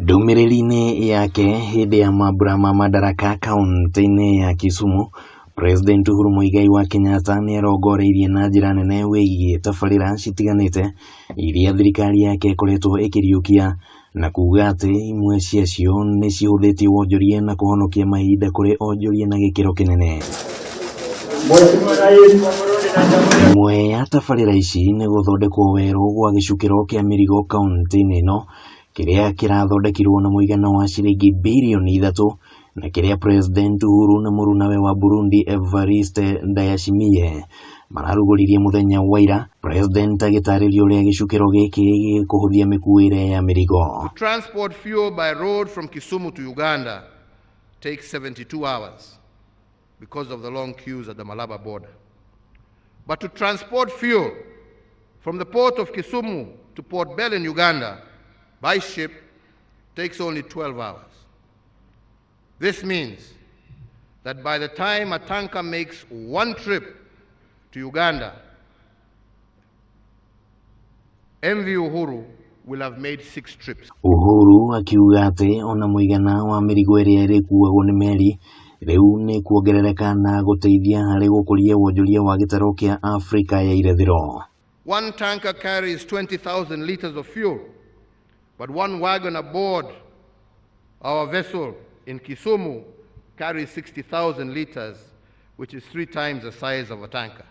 Ndũmĩrĩri-inĩ yake hĩndĩ ya mambura ma Madaraka kaunti-inĩ ya Kisumu, President Uhuru Muigai wa Kenyatta nĩarongoreirie na njĩra nene wĩgiĩ tabarĩra citiganĩte iria thirikari yake ĩkoretwo ĩkĩriũkia na kuga atĩ imwe ciacio nĩcihũthĩtie wonjoria na kũhonokia mahinda kũrĩ onjoria na gĩkĩro kĩnene. Ĩmwe ya tabarĩra ici nĩ gũthondekwo werũ gwa gĩcukĩro kĩa mĩrigo kaunti-inĩ ĩno kĩrĩa kĩrathondekirwo na mũigana wa ciringi birioni 3 na kĩrĩa President Uhuru na mũrunawe wa Burundi Evariste Ndayishimiye mararugũririe mũthenya wa ira, President agĩtarĩria ũrĩa gĩcukĩro gĩkĩ gĩkũhũthia mĩkuĩre ya mĩrigo. To transport fuel by road from Kisumu to Uganda takes 72 hours because of the long queues at the Malaba border. But to transport fuel from the port of Kisumu to Port Bell in Uganda by ship takes only 12 hours. This means that by the time a tanker makes one trip to Uganda, MV Uhuru will have made 6 trips. Uhuru akiuga atĩ ona mũigana wa mĩrigo ĩrĩa ĩrĩkuagwo nĩ meri rĩu nĩ kuongerereka na gũteithia harĩ gũkũria wonjoria wa gĩtarũ kĩa Afrika ya irathĩro. One tanker carries 20,000 liters of fuel, but one wagon aboard our vessel in Kisumu carries 60,000 liters, which is 3 times the size of a tanker,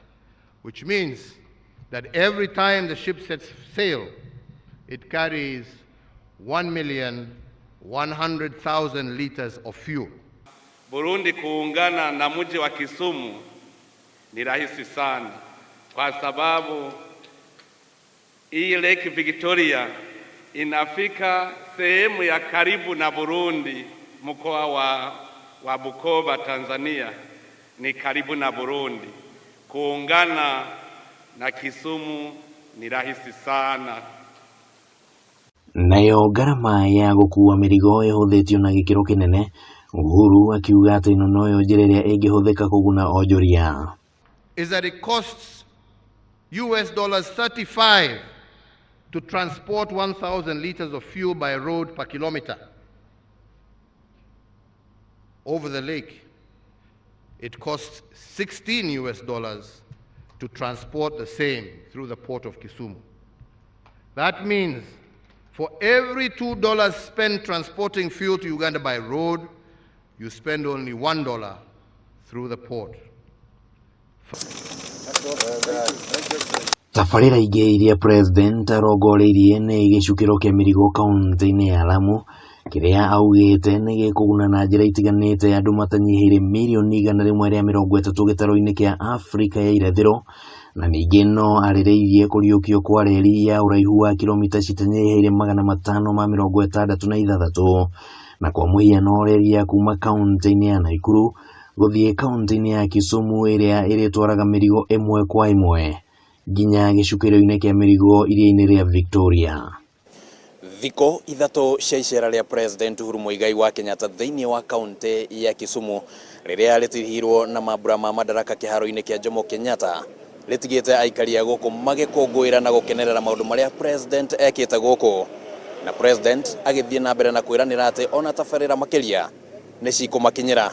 which means that every time the ship sets sail, it carries 1,100,000 liters of fuel. Burundi kuungana na mji wa Kisumu ni rahisi sana kwa sababu hii Lake Victoria inafika sehemu ya karibu na Burundi, mkoa wa Bukoba Tanzania ni karibu na Burundi. Kuungana na Kisumu ni rahisi sana. Nayo ngarama ya gũkua mĩrigo ĩhũthĩtio na gĩkĩro kĩnene, Uhuru akiuga atĩ ĩno noyo njĩra ĩrĩa ĩngĩhũthĩka kũguna onjoria. Is that it costs US dollars 35 to transport 1,000 liters of fuel by road per kilometer. Over the lake, it costs 16 US dollars to transport the same through the port of Kisumu. That means for every $2 spent transporting fuel to Uganda by road, you spend only $1 through the port. Tabarĩra ingĩ iria President arongoreirie nĩ gĩcukĩro kĩa mĩrigo kaunti-inĩ ya Lamu kĩrĩa augĩte nĩ gĩkũguna na njĩra itiganĩte andũ matanyihĩire mirioni 130 gĩtarũ-inĩ kĩa Afrika ya irathĩro, na ningĩ no arĩrĩirie kũriũkio kwa reri ya ũraihu wa kilomita citanyihĩire 566, na kwa mũhiano reri ya kuma kaunti-inĩ ya Nakuru gũthiĩ kaunti-inĩ ya Kisumu ĩrĩa ĩrĩtwaraga mĩrigo ĩmwe kwa ĩmwe nginya gĩcukĩro-inĩ kĩa mĩrigo iria-inĩ rĩa Victoria. Thikũ 3 cia icera rĩa President Uhuru Muigai wa Kenyatta thĩinĩ wa kaunti ya Kisumu rĩrĩa rĩtirihirwo na mambura ma Madaraka kĩharo-inĩ kĩa Jomo Kenyatta rĩtigĩte aikari a gũkũ magĩkũngũĩra na gũkenerera maũndũ marĩa President ekĩte gũkũ, na President agĩthiĩ na mbere na kwĩranĩra atĩ ona tabarĩra makĩria nĩ cikũmakinyĩra.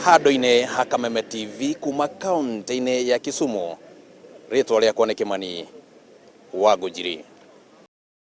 Handũ-inĩ ha Kameme TV kuma kaunti-inĩ ya Kisumu, rĩtwa rĩakwa nĩ Kimani wa Ngũnjiri.